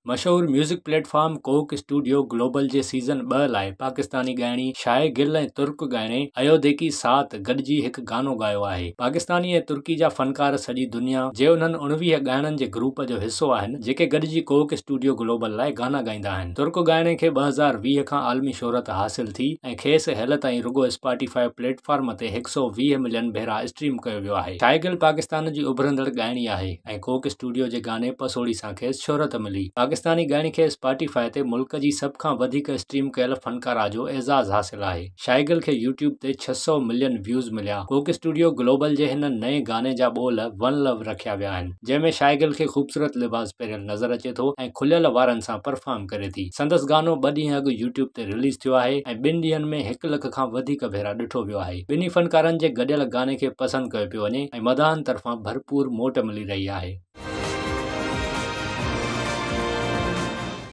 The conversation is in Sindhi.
مشهور music platform Coke Studio Global جي سيزن ٻه لاء پاڪستاني ڳائڻي شائي گل ۽ ترڪ ڳائڻي ايوديڪي سات گڏجي هڪ گانو ڳايو آهي. پاڪستاني ۽ ترڪي جا فنڪار سڄي دنيا جي انهن 19 ڳائڻن جي گروپ جو حصو آهن جيڪي گڏجي ڪوڪ اسٽوڊيو گلوبل لاء گانا ڳائيندا آهن. ترڪ ڳائڻي کي 2020 کان عالمي شهرت حاصل ٿي ۽ کيس هيل تائين رڳو اسپاٽيفائي پليٽ فارم تي 120 ملين ڀيرا اسٽريم ڪيو ويو آهي. شائي گل پاڪستان جي اڀرندڙ ڳائڻي آهي ۽ ڪوڪ اسٽوڊيو جي گاني پسوڙي سان کيس شهرت ملي. پاڪستاني ڳائڻي کي اسپاٽيفائي تي ملڪ جي سڀ کان وڌيڪ اسٽريم ڪيل فنڪارا جو اعزاز حاصل آهي. شائي گل کي يوٽيوب تي 600 ملين ويوز مليا. ڪوڪ اسٽوڊيو گلوبل جي هن نئين گاني جا ٻول ون لو رکيا ويا آهن، جنهن ۾ شائي گل کي خوبصورت لباس پهريل نظر اچي ٿو ۽ کليل وارن سان پرفارم ڪري ٿي. سندس گانو ٻه ڏينهن اڳ يوٽيوب تي رليز ٿيو آهي ۽ ٻن ڏينهن ۾ هڪ لک کان وڌيڪ ڀيرا ڏٺو ويو آهي. ٻنهي فنڪارن جي گڏيل گاني کي پسند ڪيو پيو وڃي ۽ مداحن طرفان ڀرپور موٽ ملي رهي آهي.